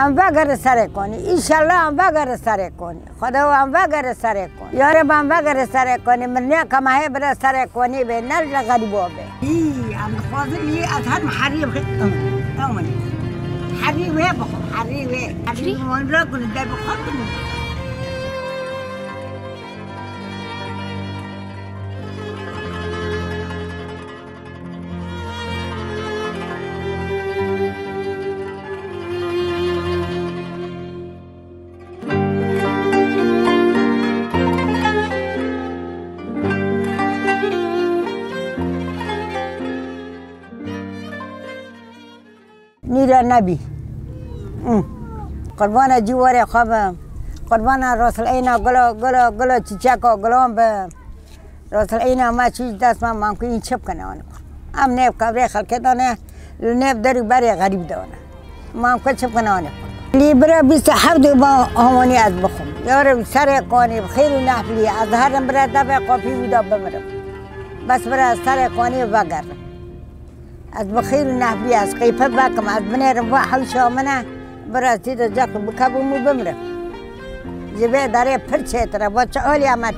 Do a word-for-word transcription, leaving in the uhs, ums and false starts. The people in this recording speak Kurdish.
Em vegerin serê konî. Înşallah em vegerin serê konî. Xweda em vegerin serê konî. Ya Reb em vegerin serê konî. Mirniyaka me hê bira serê konî bê. Ne li xerîbo bê. Î, em dixwazin î ez herim herî bixim. Tamam. Herî wê bixwim. Herî wê. Herî wê. Wan re gune de bixwim. Nîra nebî. Hı. Qurbana cîwarê xwe be. Qurbana rosileyna gula, gula, gula çiçeka gulan be. Rosileyna me çî ji dest me, man ku în çi bikene anî. Em nêv kevrê xelkê dane, li nêv der û berê xerîb dane. Man ku çi bikene anî. Lî bira bîst û heft û ba hawanî ez bixwim. Yare serê konî bi xêr û nehflî, ez herim bira devê qopî wî de bimirim. Bes bira serê konî vegerim. Ez bi xêr û nehflî ez qeype vekim, ez binêrim va hewşa min e, bira zî de cek bikevim û bimrim. Ji vê derê pir çêtir e, va çi alî em e.